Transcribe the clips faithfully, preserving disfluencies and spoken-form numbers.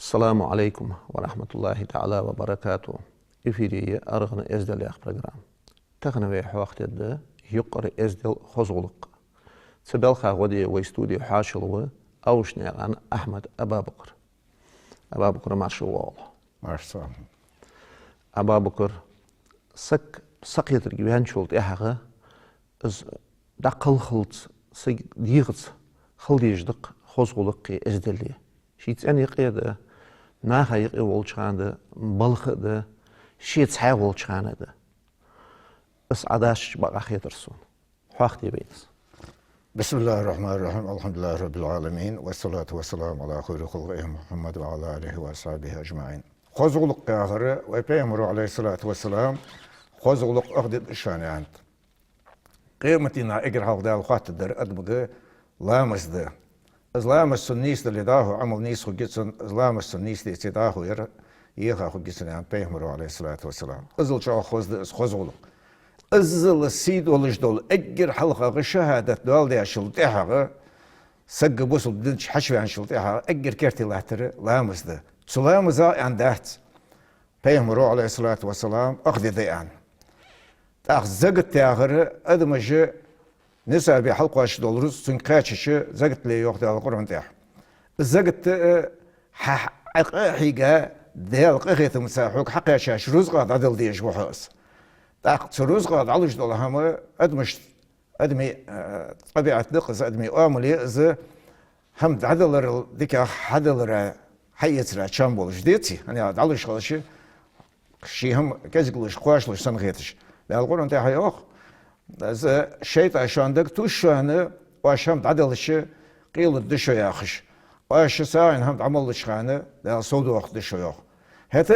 Ассаламу Ӏалайкум ва рахьматуллахӀи таӀала ва баракатухӀ. Эфире я «АргӀан эздел» яха программа. Тахан вай хьоахадергда юкъара эздел, хоза гӀулакх. Цу балха гӀо де вай студе хьоашалгӀа ва Аушнаькъан Ахьмад Абабукар. Абабукар, марша воагӀалва. Марша. Абабукар, саг сакхетарга ваьнначул тӀехьагӀа, из дӀакхалхалца, сага дегӀаца хила дезаш да-кх хоза гӀулакхи эздели. Ший цӀен юкъе да, наха юкъе волча хана да, балха а да, ше цхьаь волча хана а да. Из Ӏа дашча бакъахьа хетар сона. Хьоахаде вайна из. بسم الله الرحمن الرحيم. الحمد لله رب العالمين. والصلاة والسلام على خير خلقه محمد وعلى آله وأصحابه أجمعين. Хоза гӀулакх яхар, вай Пайхамара, عليه الصلاة والسلام, хоза гӀулакх ах де да шоана, аьннад. Къематдийнахьа эггара хьалха Дала хоаттаргдар адамага ламаз да. Из ламаз цун нийса дале, дӀахо Ӏамал нийса хургья цун, из ламаз цун нийса деце, дӀахо ер еха хургья цун, аьннад Пайхамара, عليه الصلاة والسلام. Иззал чӀоагӀа хоза да из хоза гӀулакх. Иззал сий долаш дола, эггара хьалхагӀа шахӀадат доал дешал тӀехьагӀа, саг бусалба дина чу хьачувеначул тӀехьагӀа эггара керте латтар ламаз да. Цу ламаза аьнна дац Пайхамара, عليه الصلاة والسلام, ах де да аьнна. ТӀаккха закат яхар, адамаша нисабе хьалкхоачаш дола рузкъа цунга кхаьчача закат ле йоах Дала Къуръан тӀа. Закат, э, хьа, Ӏа къа а хьийга, Дала къахетамца хьога хьакхаьчача рузкъах дӀадала дезаш ва хьо из. ТӀаккха цу рузкъах дӀалуш дола хӀама адамаш Адамий, э, тӀабиӀат да-кх из, адамий оамал я из, хӀама дӀадаларал дикагӀа хьадалара, хьаэцара чам болаш деций, хӀана аьлча дӀалуш хилча, ший хӀама кӀезиглуш, кхоачалуш санна хеташ. Дала Къуръан тӀа йоах: из шайтӀа шоана дага тувс шоана, оаш хӀама дӀадалча, къелургда шо, яхаш. Оаш сагӀийна хӀама дӀа мел луча хана, Дала совдоаккхаргда шо, йоах. ХӀаьта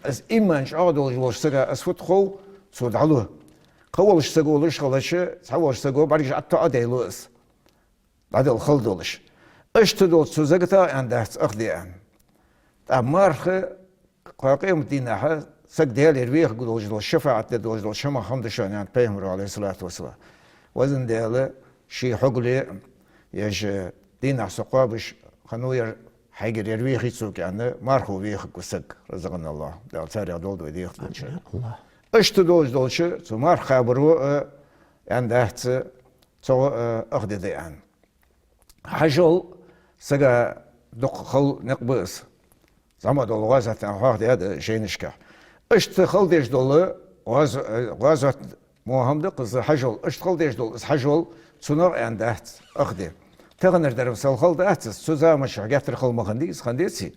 а, из иман чӀоагӀа долаш волча сага из фуд хов, цо дӀалу. Кхы волча саго луш хилча, цхьа волча саго бӀаргаш ӀотоӀадайлу из. ДӀадала хала долаш. Иштта долча цу закатах аьнна дац ах де аьнна. ТӀаккха марха, кхо къематдийнахьа саг Даьлагара вехаргдолаш дола, шафаӀат дергдолаш дола шамах хӀама да шоана, аьннад Пайхамара, عليه الصلاة والسلام. Везан Даьла, ший хьогале, еш дийнахьа со кхоабаш хиннав ер, хьайгара ер вехийта сога, аьнна, мархо вехаргва саг, رزقنا الله. Дала царех долда вай, дехаргдолчарех. Амин, я АллахӀ. Иштта долаш долча цу марха кхабаро а аьнна дац, цох а ах де да аьнна. Хьажол сага дукха хала никъ ба из. ЗӀамига дола гӀазот аьнна хьоахадаьд жайнашка. Иштта хала дезаш дола гӀаз-, гӀазот мо хӀама да-кх из хьажол. Иштта хала дезаш дола из хьажол, цунах аьнна дац ах де. Таханардар масала хала дац из, цу заманчухь геттара хала ма хиннадий из, хиннадеций?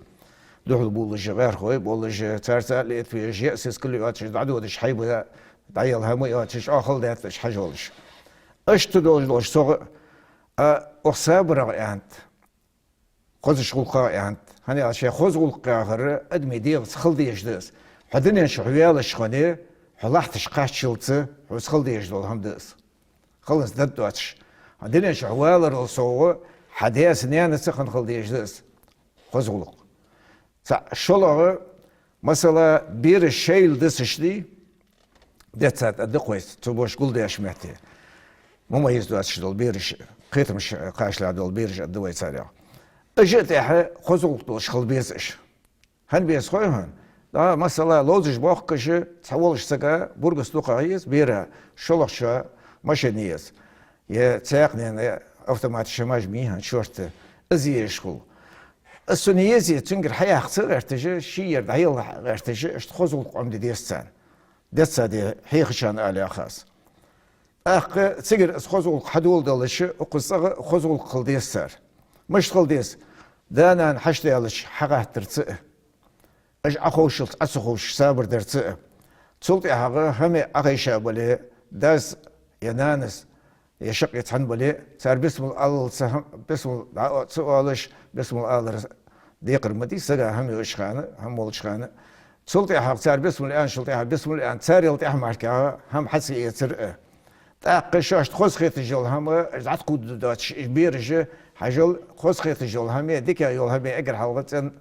Духьал болаш, гӀаьрхой болаш, царца а летавеш, яа сискал йоацаш, дӀадодаш хьайба, дӀаяла хӀама йоацаш, чӀоагӀа хала даьд уж хьажолаш. Иштта долаш долаш цох а, укх сабарах аьннад, хозача гӀулакхах аьннад. ХӀана аьлча хоза гӀулакх яхар адамий дегӀаца хила дезаш да из. Хьо дунен чу хьо ваьлча хана, хьо лахьташ кхаччалца, хьоца хила дезаш дола хӀама да из. Халанца дарба доацаш. Хьо дунен чу хьо валарал совгӀа, хьа даьца, наьнаца хинна хила дезаш да из хоза гӀулакх. ЦаӀ, шоллагӀа, масала, бераш шоайла дисаш дий, детсад аргда-кх вай цу бошка гулдеш метте. Мумайиз доацаш дола бераш, кхетамаш кхачалехь дола бераш аргда вай царех. Уж а тӀехьа хоза гӀулакх долаш хила беза уж. ХӀана беза хой хьона? ДӀа, масала, ловзаш боахкаш, цхьа волча сага бургас дукхагӀа еза бера, шоллагӀчоа машен еза. Е цхьаькханена автомат шамаж мий хьона чорта, из езаш хул. Из цунна езе, цунгара хьаяха ца гӀерташ, ший ер дӀаяла гӀерташ, иштта хоза гӀулакх Ӏомаде деза царна. Детсаде хьехачарна ала яхаш. ТӀаккха цигара из хоза гӀулакх хьадоладалаш, укхаза цӀагӀа хоза гӀулакх хила деза цар. Мишта хила деза? Да-нана хьашт даьлча хьагӀаттарца а, уж Ӏоховшалца Ӏо ца ховшаш сабар дарца а. Цул тӀехьагӀа хӀама Ӏохайша бале, дас е нанас, е шаккхе цхьана бале, цар бисмал аллалца хӀам-, бисмал дӀа а ца оалаш, бисмал алар декхар ма дий сага хӀама йолча хана, хӀама молча хана. Цул тӀехьагӀа цар бисмал аьнначул тӀехьагӀа, бисмал аьнна, царел тӀехьа мара кхы хӀама хьа ца эцар а. ТӀаккха шоашта хоза хеташ йола хӀама, дӀатӀакхувдадоацаш, уж бераш, хьажол, хоза хеташ йола хӀама, дика йола хӀама эггара хьалха цӀен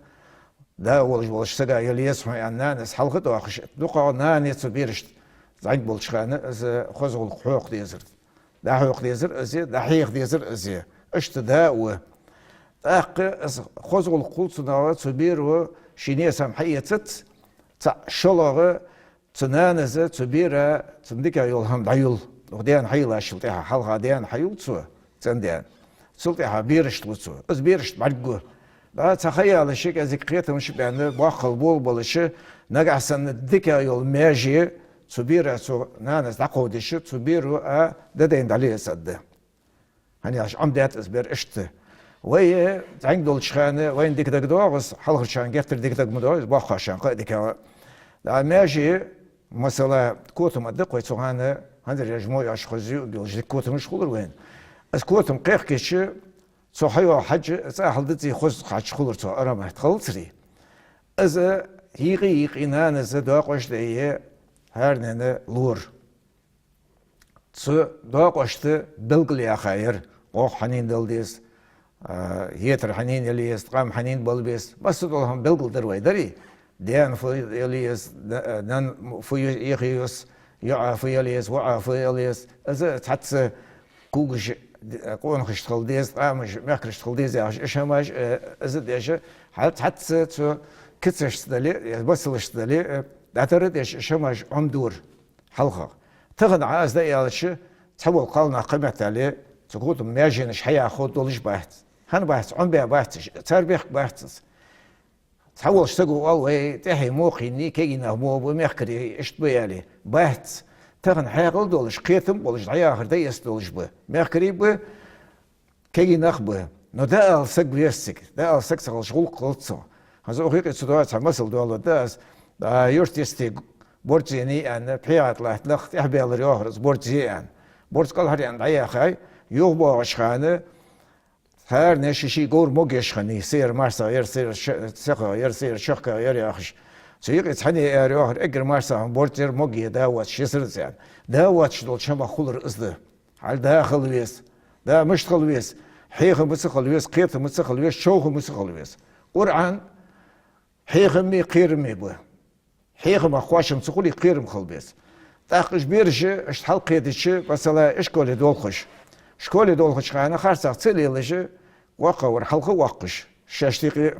да волаш волча сага яла еза хьона аьнна, нанас хьалха а доахаш, дукхагӀа нана цу берашта зӀамига болча хана из хоза гӀулакх хьокха дезар. ДӀахьокха дезар из, дӀахьеха дезар из. Иштта да а ва. ТӀаккха из хоза гӀулакх хул цунах, цу беро ший нийса хӀама хьаэцац, цхьаъ, шоллагӀа, цу нанас цу бера цунна дика йола хӀама дӀайолл. Укх даьна хьайиллачул тӀехьагӀа, хьалха даьна хьайолл цо, цӀен-даьна. Цул тӀехьагӀа берашта лу цо. Из берашта бӀаргагу. ДӀа цхьа ха ялаш, кӀезига кхетамаш баьнна, боккхагӀа болабалаш, нагахьа санна дика йола маьже цу бера цу нанас дӀакховдаш, цу беро а дадайна дӀале из аргда. ХӀана аьлча Ӏомадаьд из бер иштта. Вай зӀамига долча хана вайна дика дагадоагӀа из, хьалхарчарна геттара дика дага ма доагӀа из, боккхагӀчарна кхы а дика. ДӀа маьже, масала, котам аргда-кх вай цу хана, хӀанзарча мо йоаш хоза ю йолаш дика котамаш хулар вайна. Из котам кхехкача, цо хьайоагӀа хьаж, цӀа хьалдизза хоза хьаж хулар цох, аромат хилацаре. Из юкъе-юкъе нанас доакъош дайя, хӀаранена лора. Цу доакъошта белгал яха яр, гӀох хьанна дала деза, а, хетар хьанна яла еза, ткъам хьанна бала беза. Масса дола хӀама белгалдир вай, дарий? Даьна фу яла еза, на-, нанна фу е-, еха еза, йоӀа фу яла еза, воӀа фу яла еза. Из цхьацца когаш, д-, къонахашта хила деза, ткъамаш мехкарашта хила деза яхаш, уж хӀамаш, э, из деш, хьал цхьацца цу кицашца дале, э, масалашца дале, э, дӀатара деш, уж хӀамаш Ӏомадора хьалхагӀа. Тахан Ӏа из дӀааьлча, цхьавола кхалнах кхаметтел цу котама маьженаш хьаяха ховргдолаш бац. ХӀана бац? Ӏомабаь бац уж, цар бехк бац из. Цхьаволча саго оал: «Вай тӀехье мукъа еннай, кегий нах мо ба, мехкарий иштта ба», — аьле. Бац. Тахан хьаькъал долаш, кхетам болаш, дӀаяхар дӀаэцаш долаш ба. Мехкарий ба, кегий нах ба. Но дӀаала саг веза цига. ДӀаала саг ца хилча, гӀулакх хилац цох. ХӀанз укх юкъе цу тайпара цхьа масал доаладу аз. А, юрта йисте борз еннай аьнна, пхьегӀа тӀа латта нах тӀехьабаьлар йоахар из, борз е аьнна. Борз кӀалхаръяьнна дӀаяьхай, юхабоагӀача хана, хӀаране ший-ший говр могаш хиннай, са яр марсагӀа яр, са яр ш-, сихагӀа яр, са яр чехкагӀа яр яхаш. Цу юкъе цхьанне аьлар йоахар: «Эггара марсагӀа борз яр, мог я, да воацаш я сона», — аьнна. Да воацаш долча хӀамах хулар из да. Хьал да хила веза. Да мишта хила веза? Хьехамца хила веза, кхетамца хила веза, човхамца хила веза. КъурӀан хьехаме, кхераме ба. Хьехамах кхоачам ца хуле, кхерам хила беза. ТӀаккха уж бераш, иштта хьалкхедача, масала, ишколе долхаш. Школе долхача хана харцахьа ца лелаш, воккхагӀвар хьалха воаккхаш, шоашта юкъе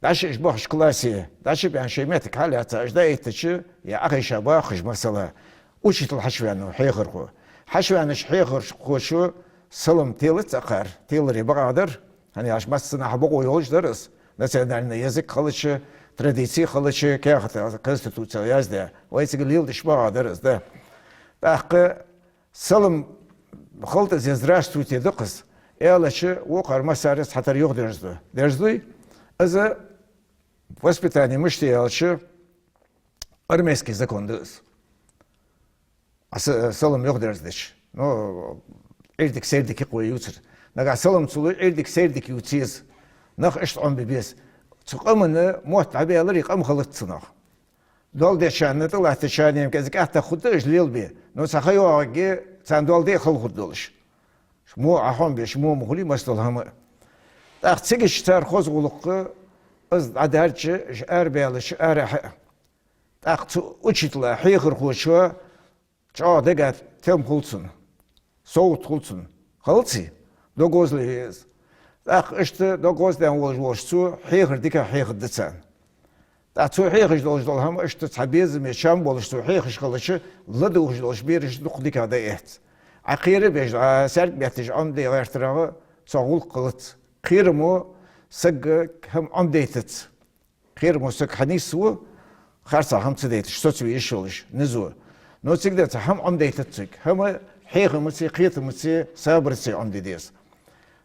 дӀачу уж бахача классе, дӀачу баьнна шоай моттиг хьалаьца, уж дӀаэттача, е Ӏохайша бахаш, масала, учитель хьачувеннав, хьехархо. Хьачувеннача хьехархочо салам телац цӀакхар, теларе бакъахьа дар, хӀана аьлча массанахьа бокъо йолаш дар из, национальный язык хилча, традици хилча, каьхата, конституце яздаь, вай цига леладеш бакъахьа дар из, да. ТӀаккха салам хилда из, «Здравствуйте» да-кх из, аьлча, вокхар массарца цхьатарра юхадерзаду. Дерзадий? Из воспитани мишта я аьлча, армейский закон да из. А са-, салам юхадерзадича. Ну, Ӏуйре дика, сайре дика я-кх вай ювцар. Нагахьа салам ца лой, Ӏуйре дика, сайре дика ювца еза. Нах иштта Ӏомабе беза. Цу къаман мотт дӀабаьларе, къам хилац цу наха. Доал дечарна, тӀалаттачарна-м кӀезига атта хургда уж лелабе. Но цхьа ха йоагӀаргья царна доал де а хала хургдолаш. Мо Ӏа Ӏомабеш, мо ма хулий масса дола хӀама а. ТӀаккха цигача цар хоза гӀулакх, из дӀадаьлча, уж арабаьлча арахьа а. ТӀаккха цу учитело, хьехархочо чӀоагӀа дега тем хул цунна, совгӀат хул цунна. Хилаций? Дог гӀозле ве из. ТӀаккха иштта дог гӀоздаьнна волаш волча цо хьехар дикагӀа хьехаргда царна. ТӀаккха цо хьехаш долаш дола хӀама иштта цхьа безаме чам болаш цо хьехаш хилча, ладувгӀаш долча берашта дукха дикагӀа дӀаэц. Ӏа кхера а беш, Ӏа саьрг бетташ Ӏомаде гӀертарагӀа цох гӀулакх хилац. Кхерамо сага хӀама Ӏомадайтац. Кхерамо саг хьанийсву, харцахьа хӀама ца дайташ, соцаве йиш йолаш, низо. Но цига денз цхьа хӀама Ӏомадайтац цунга. ХӀама хьехамацеи, кхетамацеи, сабарцеи Ӏомаде деза.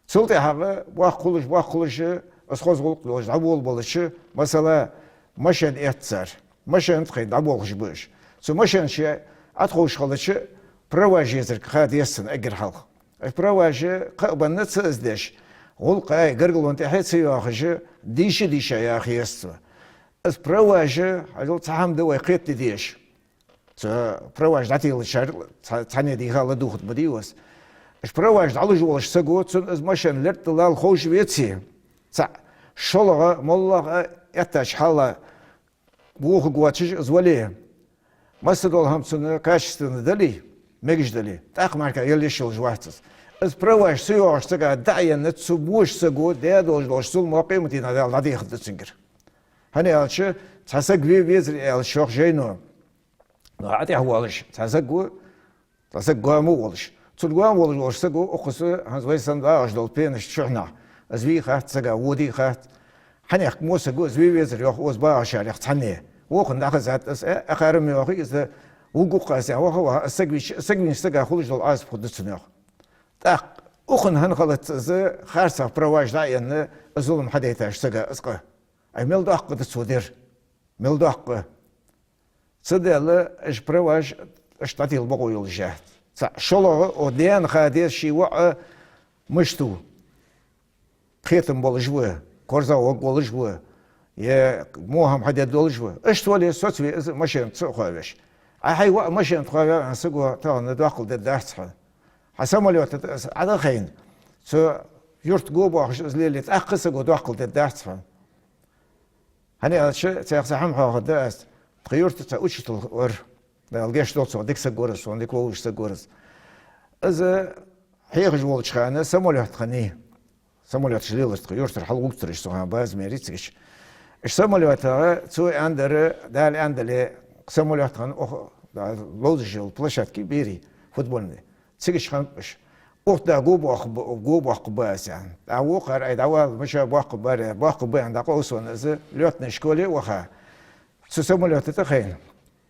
Цул тӀехьагӀа боккха хулаш, боккха хулаш, из хоза гӀулакх долаш дӀаболабалча, масала, машен эц цар. Машен тӀа кхайна дӀаболхаш ба уж. Цу машенашка Ӏотховш хилча, праваш езарг ха деза цунна эггара хьалха. Уж праваш кхаъ бенна ца из деш, гӀулакхаи гаргалон тӀехьеи ца йоахаш, дийша-дийша яха еза цо. Из праваш, хьажал, цхьа хӀама да вай кхетаде дезаш. Цу праваш дӀателачар цхьа-, цхьанне дийха ладувгӀаргда ма дий из. Уж праваш дӀалуш волча саго, цунна из машен лерттӀа лала ховш веце, цхьаъ, шоллагӀа, моллагӀа эттача хьала вохаргвоацаш из вале, масса дола хӀама цунна качественно дале, мегаш дале, тӀаккха мара яла йиш йолаш вац из. Из праваш ца йоагӀаш сага дӀаенна, цу боча саго даь долаш долча зуламах къематдийнахьа Дала дӀадехаргда цунгара. ХӀана аьлча, цхьа саг ве везар аьлча, йоах жайно, но Ӏа тӀехвоалаш, цхьа саг ва, цхьа саг гоама волаш. Цун гоама волаш волча саго укхаза хӀанз вай санна багӀаш дола пенаш чухьнахьа. Из вий хац сага, водий хац. Хьанехк мо саг ва, из ве везар, йоах, укхаза багӀачарех цхьанне. Вокхунна дӀахазад из, э, акхарам йоахий, из вугукъ аз, йоах, ваха, ваха, из саг вийча, саг вийнача сага хулаш дола Ӏазап хургда цунна, йоах. ТӀаккха укхун хӀана хилац из, харцахьа праваш дӀаенна, из зулам хьадайташ сага из къа? Ай, мел доккха да цо дер? Мел доккха? Цудухьа уж праваш, уж дӀатила бокъо йолаш яц. Цхьа шоллагӀа, о, даьна ха деза ший воӀ мишта ва. Кхетам болаш ва, корзагӀ варгволаш ва, е во хӀама хьаде долаш ва. Иштта вале, соцаве из машенаца а кхоавеш. Ӏа хьай воӀ машенаца кхоаваьв аьнна, саго тахан доккхал дергдац хьона. Хьа самолёта тӀа из Ӏодахайна, цу юрта го боахаш из лелае, тӀаккха саго доккхал дергдац хьона. ХӀана аьлча, цхьа хӀама хьоахаду аз. Тха юрта цхьа учитель вар. Дала гешт долда цох, дика саг вар из, сона дика вовзаш саг вар из. Из хьехаш волча хана самолёт хиннай. Самолёташ лелар тха юртара, хьалгӀовттараш цу хана база мел ицигаш. Уж самолётагӀа цо аьннадар, Дала аьннадале, самолёт хинна укх, да, ловзаш йола площадка берий футбольни. Цига хиннаб уж. Укх тӀа го боаккхаргба, го боаккхаргба аз, аьнна. ТӀаккха вокхар: «Ай, дӀавала, мича боаккхаргбар?» «Боаккхаргба», аьнна, дӀакъовсавенна из лётный школе ваха. Цу самолёта тӀа хайна.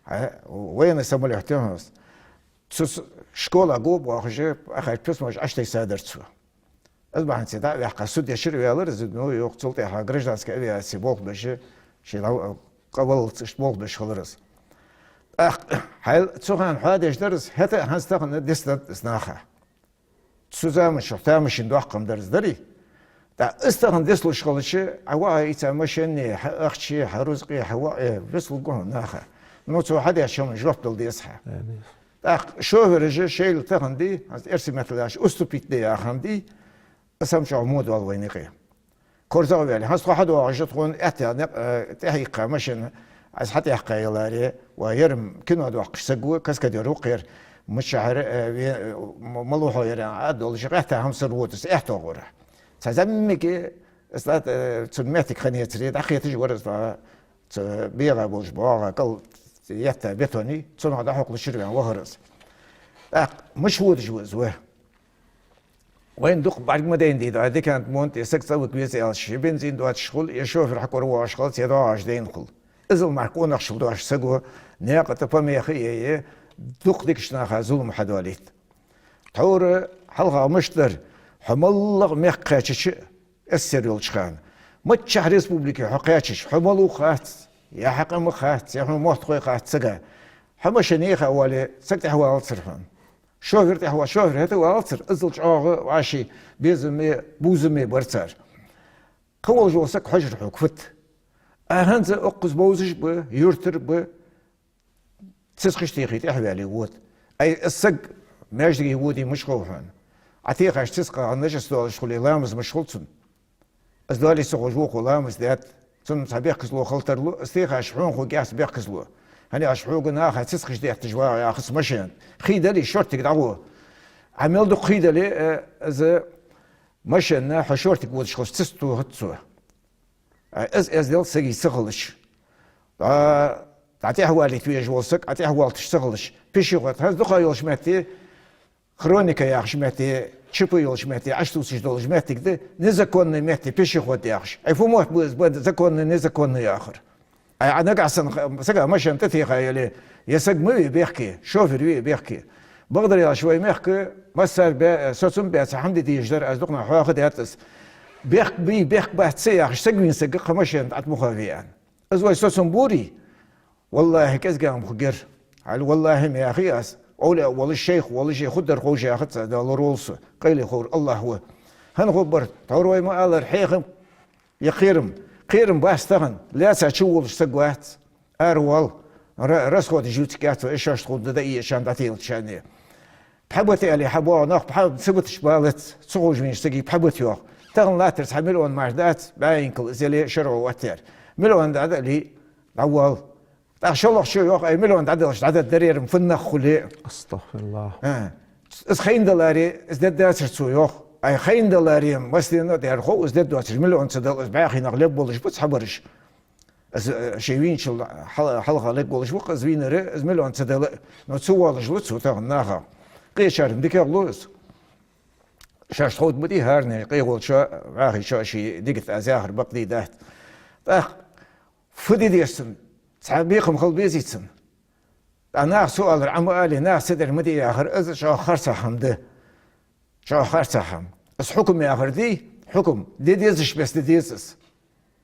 Хьа, военный самолёт я хьона из. Цу с-, школа го боахаш, ахар писмаш Ӏотайсадар цо. Из бахьанца дӀа а ваьккха, суд ечар, ваьлар из, ну, йоах, цул тӀехьа гражданская авиация болх беш, ший дӀа-, къаваллалца иштта болх беш хилар из. ТӀаккха хьал цу хана хьадеш дар из, хӀаьта а хӀанз тахан дицдаьд из наха. Цу заман чухь тамашийна доккха хӀама дар из, дарий? ТӀаккха из тахан дицлуш хилча, Ӏа воӀа ийца машене, хьа ахча, хьа рузкъа, хьа воӀ, э, вицлургва хьона наха. Ну, цо хьадеча хӀаман жоп дала деза хьа. Э, деза. ТӀаккха шофераш шоайла тахан дий, хӀанз эрсий меттала аьлча, уступить де яха хӀама дий, из хӀама чӀоагӀа мо доал вайна юкъе. КорзагӀваьле, хӀанз тхо хьадоагӀаш, тхона аьттув никъ, э, тӀехьаиккха машина, аз хьатӀаяккха яларе, ва ер-м кино доаккхаш саг ва, каскадер ва-кх ер, мичахьара, э, ве-, э, м-, малав хьо ер, а долаш, гӀетта хӀамсара вода из, аьттув гӀора. Цхьа зӀамига, из, э, цун моттиг хиннаяцаре, дӀакхеташ вар из, цу бегӀа болаш боагӀа кӀал етта бетони, цунах дӀахьокхалуш чура ваьнна вахар из. ТӀаккха мича водаш ва из, ва? Вайна дукха бӀарга ма дайнадий, декант монта тӀа саг цӀавига веза аьлча, е бензин доацаш хул, е шофер хьакӀора воагӀаш хилац, е доагӀаш дайна хул. Иззал мара къонахчал доацаш саго наькъа тӀа помеха е, е дукха дикача наха зулам хьадоалийт. Тхьовра хьалха мишта дар, хьо малагӀа мехка кхаьчача, эсэсэр йолча хана, миччахьа республике хьо кхаьчача, хьо малув хац, е хьа къам хац, е хьона моттахой хац сага. Хьо машен еха а воале, саг тӀехвалацар хьона. Шофер тӀехвала-, шофер хӀаьта а валацар, иззал чӀоагӀа вӀаший безаме, бувзаме бар цар. Кхы волаш вола саг хьожар хьога фуд. Ӏа хӀанз укхаза бовзаш а ба, юртара а ба, цицхиш техе тӀехваьле вода. Ай, из саг маьждиге водий мича хов хьона? Ӏа техаш цицкъагӀа нажас доалаш хуле, ламаз мича хул цун? Из доале ца ховш вокхо ламаз даьд, цунна цхьа бехказло хила тарлу, из техаш хьона хургьяц бехказло. ХӀана аьлча хьога наха цицхиш детташ вагӀа яхац машен. Хий дале, шортига дӀагӀо. Ӏа мел дукха хий дале, э, из машен хьо шортига водаш хилча циц тохац цо. Ай, из эздел сага ца хилча. ДӀа, дӀатӀехвалийта везаш вола саг Ӏа тӀехвалийташ ца хилча. Пешеход, хӀанз дукха йолча метте, хроника яхача метте, ЧП йолча метте, Ӏочутувсаш долча моттиге да, незаконный метте пешеход яхаш. Ай, фу мотт ба из, ба законный, незаконный яхар? Ай, Ӏа нагахьа санна сага машен тӀатеха яле, е саг ма ве бехке, шофер ве бехке. Бакъдар аьлча, вай мехка массане а бе-, соцам баь цхьа хӀама де дезаш дар, аз дукха наха хьоахадаьд из. Бехк бий, бехк бац ца яхаш, саг вийна саг кхы машен тӀа тӀа муха ве аьнна. Из вай соцам бурий? ВаллахӀи, кӀезига ма хургьяр. Хьал валлахӀи ма яхий аз. Овлияъ волаш, шайх волаш, е хургдар ховш яхац аз, Дала лораволва со, къайле ховр АллахӀ ва. ХӀана хургбар? Тхьовра вай ма аллара, хьехам, е кхерам. Кхерам бац тахан, лаьца чуволаш саг вац. Ара воал, ра-, расходаш ювцаргьяц вай, из шоашта хургда, дӀаийца шоана дӀателача шоана. Пхьа бита аьле хьабоагӀа нах, пхьа ца битача балац, ца ховш венача сага пхьа бита йоах. Тахан латтар цхьа миллион мара дац, баинкал из яле шаргӀо оттаяьр. Миллион дӀадале, дӀавоал. ТӀаккха шоллагӀчо йоах: «Ай, миллион дӀаделча дӀададдар ер-м, фуннагӀа хуле». АстагӀфируллахӀ. А. Из хайна даларе, из дергдацар цо, йоах. Ай, хайна даларе, массанена а дер хов, из дергдоацар, миллион ца дала, из бӀаьхий нах лебболаш ба цхьабараш. Из, э, ше вийначул хьал-, хьалха лергволаш ва-кх из вийнар, из миллион ца дала. Но ца воалаш ва цо тахан наха. Къечарна дикагӀа лу из. Шоаш тховда ма дий хӀаране, къегӀолчоа, вӀаьхийчоа ший дика тӀа аз яхар бакъ дий дац. ТӀаккха фу де деза цунна? Цхьа бекхам хила безий цунна? ТӀаккха наха цо аьлар, Ӏа ма алий, наха ца дер ма де яхар, из чӀоагӀа харцахьа хӀама да. ЧӀоагӀа харцахьа хӀама. Из хьукам яхар дий, хьукам. Де дезача беса де деза из.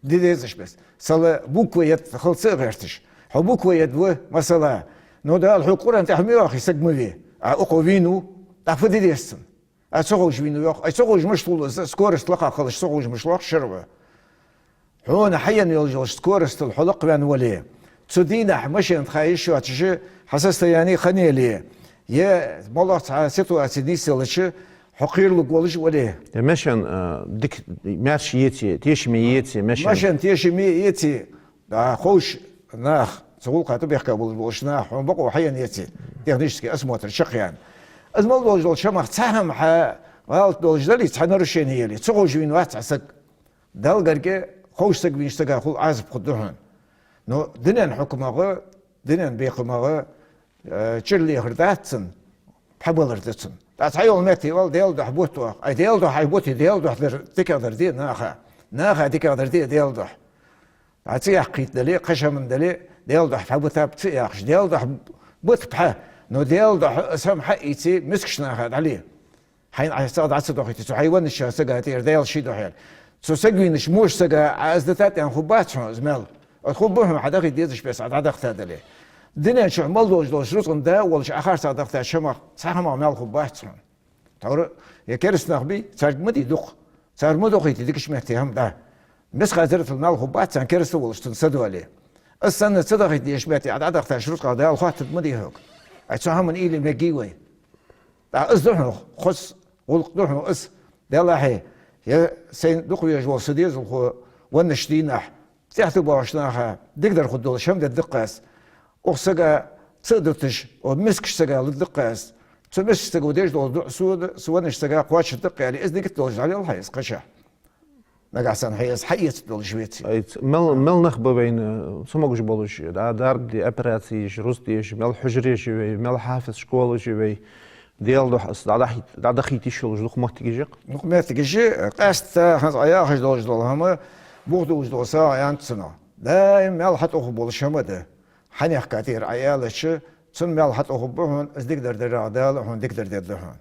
Де дезача беса. Сала буква ед хила ца гӀерташ. Хьо буква ед ва, масала. Ну, Дала хьога Къуръан тӀа ма йоахий саг ма ве. А укхо вийнав, тӀаккха фу де деза цунна? А ца ховш вийнав, йоах. Ай, ца ховш мишта хул из, скорость лакха хилча ца ховш мишта лоархӀ шера ва. Хьона хьаена йолаш йолча скоростал хьо лакхваьнна вале, цу дийнахьа машен тӀа ха йиш йоацаш хьа состояние хинна яле, е моллагӀа цхьа ситуаци нийсъелча, хьо кхералургволаш вале. Е машен, а, дика, маьрша еце, тешаме еце машен. Машен тешаме еце, а, ховш нах, цу гӀулакха тӀабехка болаш болча наха, хьона бокъо хьаена еце, технически осмотр чакхъяьнна. Из мел долаш долча хӀамах цхьа хӀама хьа гӀалат долаш дале, цхьа нарушени яле, ца ховш вийнавац цхьа саг. Далла гарга ховш саг вийнача сага хул Ӏазап хургда хьона. Но дунен хьукмагӀа, дунен бекхамагӀа, э, чӀир лехар дац цунна, пхьабалар да цунна. ТӀаккха цхьайола метте вала, Даьла духьа бутт вах. Ай, Даьла духьа хьай бути, Даьла духьа дар дикагӀа дар де наха. Наха дикагӀа дар де Даьла духьа. ТӀаккха цӀи яккхийта дале, кхыча хӀаман дале, Даьла духьа пхьа бутаб ца яхаш, Даьла духьа бутт пхьа, но Даьла духьа из хӀама хьаийце мискача наха дӀале. Хьайна Ӏа цӀагӀа дӀа ца дохийте, цу хьай веннача сага тӀера Даьла ший духьа яьле. Цу саг вийнача вокха сага Ӏа из дита аьнна хургбац хьона из маьл. Оаха хургба хьона хьа дахийта дезача беса Ӏа дӀадахийта дале. Дунен чу мел долаш долча рузкъан да волча Ӏа харцахьа дахийта хӀамах цхьа хӀамах маьл хургбац хьона. Тхьовра е кераста нах бий, царга ма дий дукха. Цар ма дохийта дикача метте хӀама дӀа. Мискъа зарратал маьл хургбац царна, кераста волаш цунна са доале. Из санна ца дахийта дезача метте Ӏа дӀадахийтача рузкъах Дала хоаттаргда ма дий хьога. Ай, цу хӀаман уйла мегий вай. ТӀаккха из да хьона, хоза гӀулакх да хьона из. Делахье, е сайна дукха везаш вола са дезалхо веннача дийнахьа, тӀехьа тӀабоагӀача наха дикадар хургдолаш хӀама дергда-кх аз. Укх сага ца а дуташ, укх мискача сага лургда-кх аз. Цу мискача саго деш дола дуӀа сона, са веннача сага кхоачаргда-кх, аьле, из нигат долаш дӀалелхьа из кхычахьа. Нагахьа санна хьайна из хьаэцаргдолаш веце. Ай, ц-, мел, мел нах ба вайна цамогаш болаш, да, дарба де, операци еш, рузкъа деш, мел хьужараш я вай, мел хьафиз школаш я вай, Даьла духьа из дӀадахийта, дӀадахийта йиш йолаш дукха моттигаш я-кх. Дукха моттигаш я, къаьстта хӀанз Ӏа яхаш долаш дола хӀама, бух долаш дола сагӀа яьннад цунах. Даим маьл хьатӀахургболаш хӀама да. Хьанехка тӀера Ӏа аьлча, цунна маьл хьатӀахургба хьона, из дикадар дарах Дала хьона дикадар дергда хьона.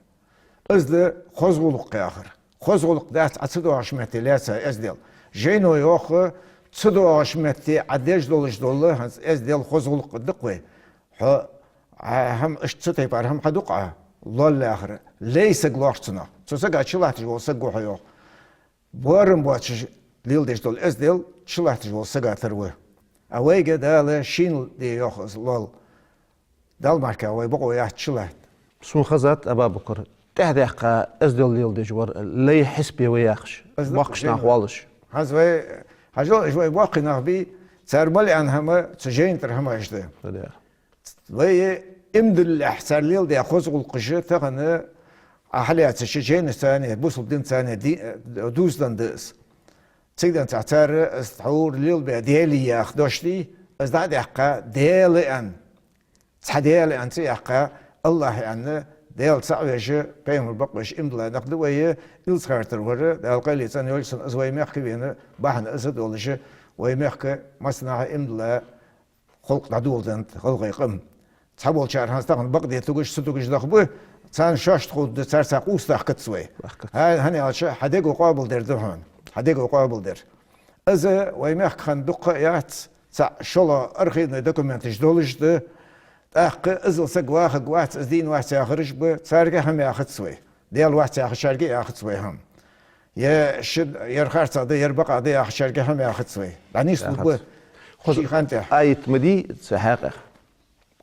Из да хоза гӀулакх яхар. Хоза гӀулакх дац Ӏа ца доагӀача метте лаьца эздел. Жайно йоах, ца доагӀача метте Ӏа деш долаш дола хӀанз эздел хоза гӀулакх да-кх вай. Хьо, Ӏа хӀама иштта цу тайпара хӀама хьадукъ Ӏа, лоал яхар, лай саг лоархӀ цунах. Цу сага чулатташ вола саг ва хьо, йоах. Боарам боацаш леладеш дола эздел чулатташ волча сага тара ва. А вайга Дала шийна де йоах из лоал. Далла мара вай бокъо яц чулатта. Сона хезад, Абабукар, тӀехьадаьккха эздел леладеш вар, лай хьисапе ва яхаш, боккхийча наха оалаш. ХӀанз вай, хьажал, уж вай боккхий нах бий, цар мел аьнна хӀама цу жайна тӀара хӀамаш да. Вай иман диллалехь цар леладаь хоза гӀулакхаш тахан Ӏа хьалаьцача жайнашца а, бусалба динца а ди-, дувзаденна да из. Цигденцахь цар из тхьовра лелабаь Даьлий яха дош дий, из дӀа а даьккха, Даьла аьнна, цхьа Даьла аьнна ца яьккха, АллахӀ аьнна, Даьла цаӀ веш, пайхамар бакъвеш иман дилла нах да вай, Илсхан-Юртара вар, Дала къайле цӀена йойла цун, из вай мехка вена бахьан из долаш, вай мехка массанахьа иман дилла халкъ дӀадоладеннад гӀалгӀай къам. Цхьаболчар хӀанз тахан бакъде тугаш, ца тугаш даха ба, царна шоашта ховргда, цар цхьа къовса дахкац вай. ХӀа-, хӀана аьлча, хьа дего къоабалдер да хьона. Хьа дего къоабалдер. Из вай мехка хинна дукха а яц, цхьа шоллагӀа архивни документаш долаш да, тӀаккха иззал саг вахаргвац, из дийна вац яхараш ба, царга хӀама яхац вай. Даьла вац яхачарга яхац вай хӀама. Е ши, ер харцахьа да, ер бакъахьа да яхачарга хӀама яхац вай. ДӀанийслургба ший хана тӀа. Аят ма дий цу хьакъехьа.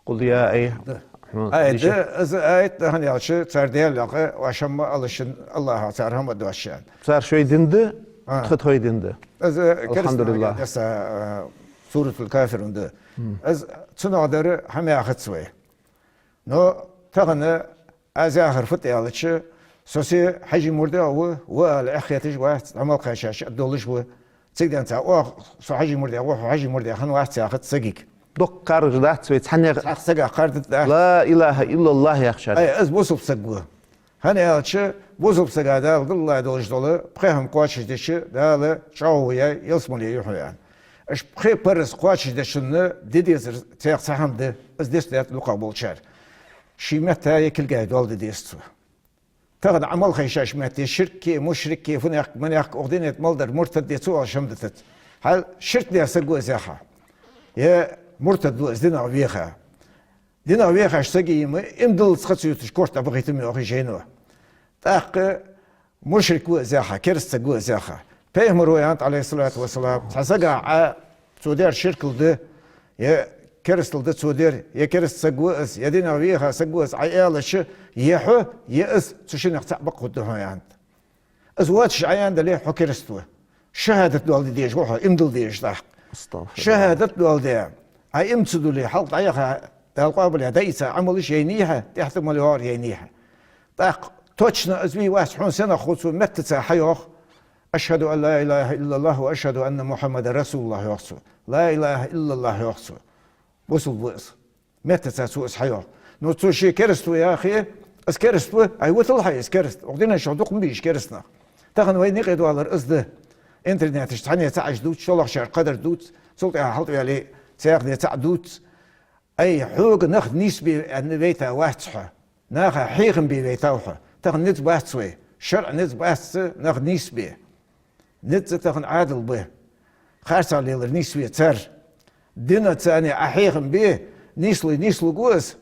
Къул я ай-, да. Аят да, из аят да, хӀана аьлча, цар Даьла йоах, оаш хӀама ала шун, АллахӀах цар хӀама доацаш. Цар шоай дин да, тха тхоай дин да. Из кераста наха десса, а, Суратуль-Кафирун да. Из цунах дар хӀама яхац вай. Но тахан Аз яхар фуд аьлча, со се Хьажий мурдагӀа ва, ва ала эхь хеташ вац, дӀа мел кхаьчача а долаш ва. Цига денз цхьа оаха со Хьажий мурдагӀа ва, хьо Хьажий мурдагӀа хинна вац яхац сагага. Доккха кхаргаш дац вай цхьаннех. Цхьа сага кхардат да. Ла илахӀа иллаллахӀ яхачар. Ай, аз бусалба саг ва. ХӀана аьлча, бусалба сага Дала даллалца долаш дола пхи хӀама кхоачашдича, Дала чӀоагӀо яьй, ялсмале я хьона аьнна. Уж пхи параз кхоачашдечунна де дезар цех цхьа хӀама да, аз дицдаьд дукхагӀболчар. Ший метта е кулгах дола де деза цо. Тахан Ӏамал хайшача метте ширк е, мушрик е, фуннахк, маннахк, укх дина тӀа мел дар муртад е, цу оалаш хӀама дитац. Хьал ширк даь саг ва из яха, е муртад ва из динах веха. Динах вехаш сага има, има диллалца ха ца юташ корта бахийта ма йоахий жайно. ТӀаккха мушрик ва из яха, кераста саг ва из яха. Пайхамара аьннад, Ӏалайхи ссалату вассалам, цхьан сага Ӏа цо даьр ширкал да, е керастал да цо даьр, е кераста саг ва из, е динах веха саг ва из Ӏа аьлча, е хьо, е из цу шиннех цаӀ бакъ хургда хьона аьннад. Из воацаш Ӏа аьннадале, хьо кераста ва. ШахӀадат дола де дезаш ва хьо, има дилла дезаш тӀаккха. АстагӀфируллахӀ. ШахӀадат дола де, Ӏа има ца дилле, хьалха дӀаяха, Дала къоабал яь, дӀаийца Ӏамалаш яйнай хьа, тӀехьа тӀа мел йоагӀар яйнай хьа. ТӀаккха точно из вий вац хьона сенах хов цо меттаца хьайоах: «أشهد أن لا إله إلا الله وأشهد أن محمدا رسول الله», йоах цо. «لا إله إلا الله», йоах цо. Бусалба ва из. Меттаца цо из хьайоах. Ну, цо ше кераста ва яхе, из кераста ва, ай, витал хьай из кераста. Укх дина чу дукха ма бий уж кераста нах. Тахан вайна юкъе доаллар из да. Интернета чу цхьанне цаӀ а дувц, шоллагӀчар кхадар дувц, цул тӀехьа хьалтӀаваьле, цхьанне цаӀ дувц. Ай, хьога нах нийсбе аьнна вайта вац хьо. Наха хьехам бе вайтав хьо. Тахан низ бац вай. ШарӀа низ бац нах нийсбе. Низ тахан Ӏаьдал ба. Харцахьа лелар нийсве цар. Динаца царна Ӏа хьехам бе, нийслой нийслургва из.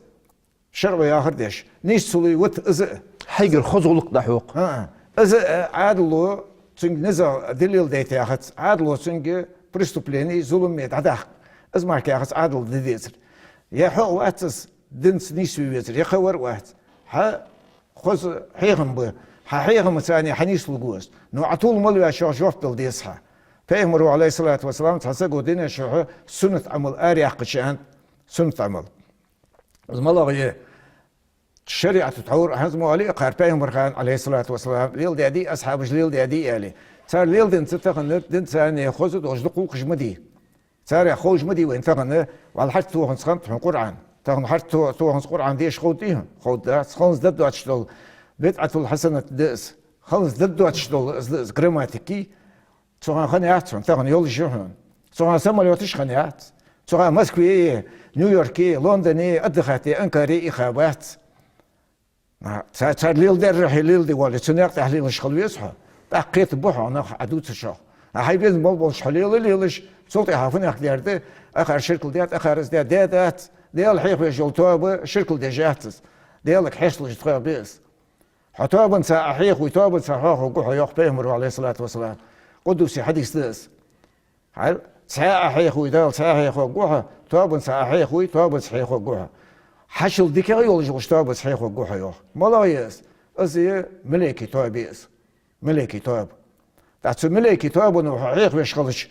ШарӀо яхар деш, нийса ца лой вита из а. Хьайгара хоза гӀулакх дӀахьокх. ХӀаа. Из а Ӏаьдало цунга низагӀа далил дайта яхац, Ӏаьдало цунга преступлени, зуламе дӀадаккха. Из мара яхац Ӏаьдал де дезар. Е хьо а вац из динаца нийсве везар, е кхывар а вац. Хьа хоза хьехам ба, хьа хьехамаца царна хьанийслургва из. Ну, Ӏа тувла мел ваьчох жоп дала деза хьа. Пайхамара, Ӏалайхи ссалату вассалам, цхьан саго дина чу хьо суннат Ӏамал араяьккхача аьннад, суннат Ӏамал. Из малагӀа я? ШарӀата тхьовра хӀанз мо али а кхар Пайхамара хана, Ӏалайхи ссалату вассалам, леладаьдий, асхьабаша леладаьдий аьле. Цар леладенца тахан дин царна хоза долаш дукха гӀулакхаш ма дий. Царех ховш ма дий вайна тахан, валла хьарт тоханца хиннад хьона Къуръан. Тахан хьарт то-, тоханца Къуръан деша ховргдий хьона? Ховргдац. Халанца дӀадоацаш дола бидӀатул хьасанат да из. Халанца дӀадоацаш дола из да из грамматика. Цу хана хиннаяц хьона, тахан йолаш я хьона. Цу хана самолёташ хиннаяц. Цу хана Москве, Нью-Йорке, Лондоне, отдыхать де Анкаре ийха бац. А, ца-, цар леладаьр хьо леладе воале, цу наькъа тӀа лелаш хила веза хьо. ТӀаккха кхетаргба хьона нах Ӏа дувцачох. А хьай безам болча хьо лела лелаш, цул тӀехьа фуннахк даьр да, акхар ширкал даьд, акхар из даьд, даь дац. Даьла хьехавеш йола тоаба ширкал деш яц из. Даьлага хьесталуш тхоах бе из. Хьо тоабанца Ӏа хьехавой, тоабанца хьоахавергва хьо, йоах Пайхамара, Ӏалайхи ссалату вассалам. Къудуси хьадис да из. Хьал, цхьаь Ӏа хьехавой, Дала цхьаь хьехавергва хьо, тоабанца Ӏа хьехавой, тоабанца хьехавергва хьо. Хьачул дикагӀа йолаш йолча тоабанца хьехавергва хьо, йоах. МалагӀа я из? Из я малайкий тоаба я из. Малайкий тоаба. ТӀаккха цу малайкий тоабано хьо хьехавеш хилча,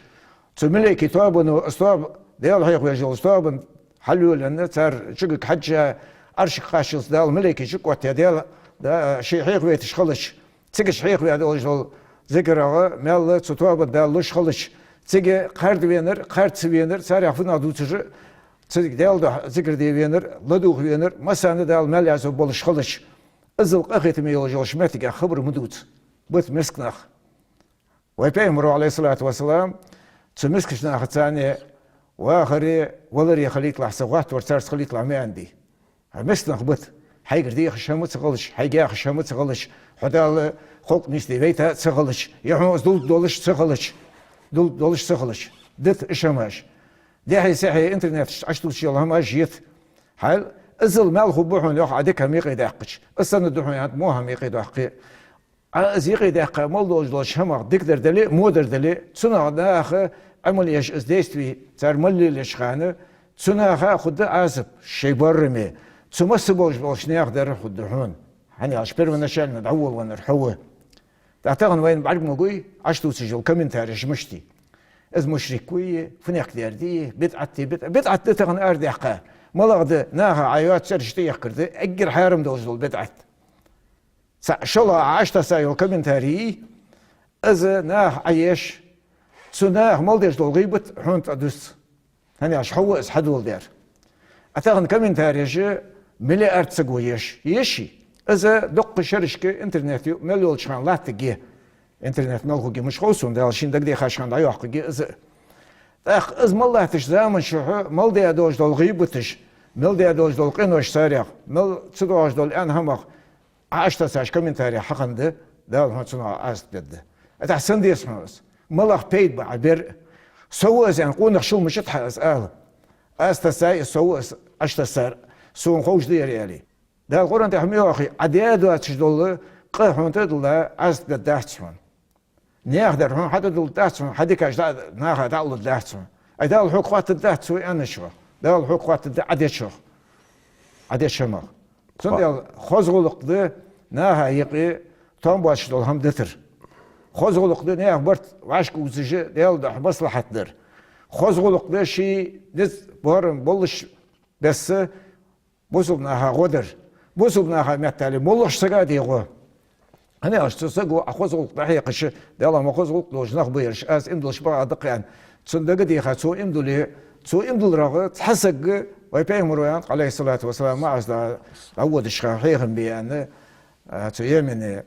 цу малайкий тоабано из тоаба, Даьла хьехавеш йолча тоабан хьалйолаенна, цар чугага хьежжа, Ӏаршага кхаччалца Дала малайкий чуоттаяь, Даьла, да, ше хьехавайташ хилча, цига уж хьехаваь долаш дола зикарагӀа, маьл цу тоабан Дала луш хилча, цига кхарда венар, кхарда ца венар, царех фуннагӀа дувцар, цига Даьла духьа зикар де венар, ладувгӀа венар, массанена Дала маьл язъю болаш хилча, иззал къахетаме йолаш йолча моттигах хабар ма дувца. Бита миска нах. Вай Пайхамара, Ӏалайхи ссалату вассалам, цу мискача нахаца царна вахаре, валаре хилийталахь, са гӀоттавар царца хилийталахь ма аьннадий. Хьа миска нах бита. Хьайгара дехаш хӀама ца хилча, хьайга яхаш хӀама ца хилча, хьо Дала халкъ нийсде вайта а ца хилча, е хьона из дулда долаш ца хилча, дулда долаш ца хилча, дита уж хӀамаш. Дехьа-сехьа интернета чу Ӏа тувсаш йола хӀамаш йита. Хьал, иззал маьл хургба хьона, йоах, Ӏа дика хӀама юкъедаьккхача. Из санна да хьона аьннад во хӀама юкъедоаккхе. Ӏа из юкъедаьккха мел долаш долча хӀамах дикадар дале а, водар дале а, цунах наха Ӏамал еш, из действи цар мел лелаеча хана, цу наха хургда Ӏазап, шоай боараме. Цу масса болаш болча наьха дар хургда хьона. ХӀана аьлча первоначально дӀаволавеннар хьо ва. ТӀаккха тахан вайна бӀарг ма гой Ӏа тувсаш йола комментареш мишта я. Из мушрик вий, фуннахк даьр дий, бидӀат дий, бидӀ-, бидӀат да тахан арадаьккха. МалагӀа да, наха Ӏа йоаца цӀераш тӀаехкар да, эггара хьарам долаш дола бидӀат. Цхьа шоллагӀа Ӏа Ӏочутесса йола комментарий, из наха Ӏоеш, цу наха мел деш дола гӀийбат хьона тӀадусс. ХӀана аьлча хьо ва из хьадоладаьр. А тахан комментареш миллиард саго еш. Еший? Из дуккха шерашка интернет ю-, мел йолча хана латтаргья. Интернет мел хургья мишта хов сона, Дала шийна дагадехача хана дӀайоаккхаргья из. ТӀаккха из мел латтача заман чухь мел даь долаш дола гӀийбаташ, мел даь долаш дола къинош царех, мел ца доагӀаш дола аьнна хӀамах Ӏа Ӏочутессача комментарех хьахиннад, Дала хьона цунах Ӏазап дергда. ТӀаккха сенна деза хьона из? МалагӀа пайда ба Ӏа бер? Со ва из аьнна къонах шул мичад хьа из ала? Аз тессай из, со ва из Ӏочутессар, сона ховш да ер, аьле. Дала Къуръан тӀа хьона ма йоахий: Ӏа даь доацаш дола къа хьона тӀадилла Ӏазап дергдац хьона. Наьха дар хьона хьатӀадилладац хьона, хьа дикаш дӀа-, наха дӀа а лургдац хьона. Ай, Дала хьога хоаттаргдац цо аьнначох, Дала хьога хоаттаргда Ӏа дечох, Ӏа деча хӀамах. Цудухьа хоза гӀулакх да наха юкъе тоам боацаш дола хӀама дитар. Хоза гӀулакх да наьха барт вӀашка увзаш, Даьла духьа маслахьат дар. Хоза гӀулакх да ший низ, боарам болаш бесса бусалба наха гӀо дар. Бусалба наха меттел моллагӀча сага а де гӀо. ХӀана аьлча цу саго Ӏа хоза гӀулакх дӀахьекхача, Даьла, ма хоза гӀулакх долаш нах ба ераш, аз иман диллача бакъахьа да-кх аьнна, цунна дагадеха, цо иман дулле, цо иман дилларах цхьа саг, вай Пайхамара аьннад, Ӏалайхи ссалату вассалам, МуӀаз дӀа-, дӀаводача хана хьехам бе аьнна, а, цу Йемене.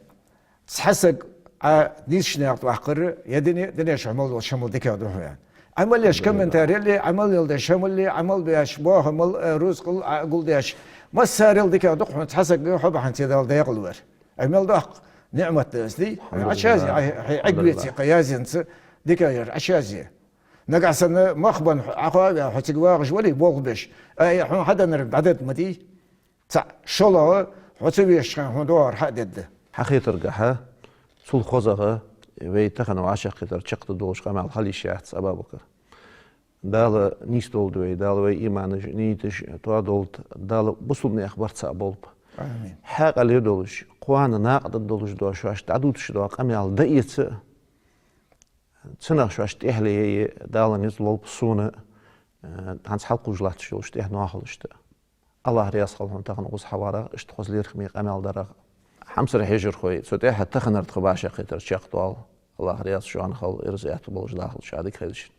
Цхьа саг Ӏа нийсача наькъа тӀа ваккхар, е дине, дине чухь мел долча хӀамал дикагӀа да хьона. Ӏа мел еш комментарий яле, Ӏа мел леладеш хӀамал ле, Ӏа мел беш боахам мел, э, рузкъал Ӏа гулдеш. Массарел дикагӀа да-кх хьона цхьа саг хьо бахьанце Дала даькъала вар. Ай, мел доккха ниӀмат да из, дий? Ӏа чазе, Ӏа, хьай Ӏегвеций кхы язъенца дикагӀа яр Ӏа чазе. Нагахь санна мах бенна Ӏа кхоаваь хьо цига вагӀаш вале, болх беш, ай, хьона хьаденнар дӀадергда ма дий? Цхьа шоллагӀа хьо ца везача хана хьона доагӀар хьа а дергда. Хьа хетаргахьа, цул хозагӀа вай тахан вӀашагӀкхетар чакхдаргдолаш къамаьл хила йиш яц, Абабакар. Дала нийсдолда вай, Дала вай иманаш, нийташ тоадолда, Дала бусалба наьха барт цаӀ болба. Амин. Хьаькъале долаш, кхоана накъадаргдолаш дола, шоашта дӀадувцаш дола къамаьл дӀаэца, цунах шоашта тӀехьале яь Дала низ лолба сона, э, хӀанз хьалкхувш латташ йолаш тӀехьа ноахалашта. АллахӀ раьза хилва хьона тахан укхаза хьаварах, иштта хоза лерхӀаме къамаьл дарах. Хьамсара хьежархой, цу тӀехьа таханара тха вӀашагӀкхетар чакхдоал. АллахӀ раьза шоана хилва, ираз аьттув болаш дахалда шо, дика хийла шун.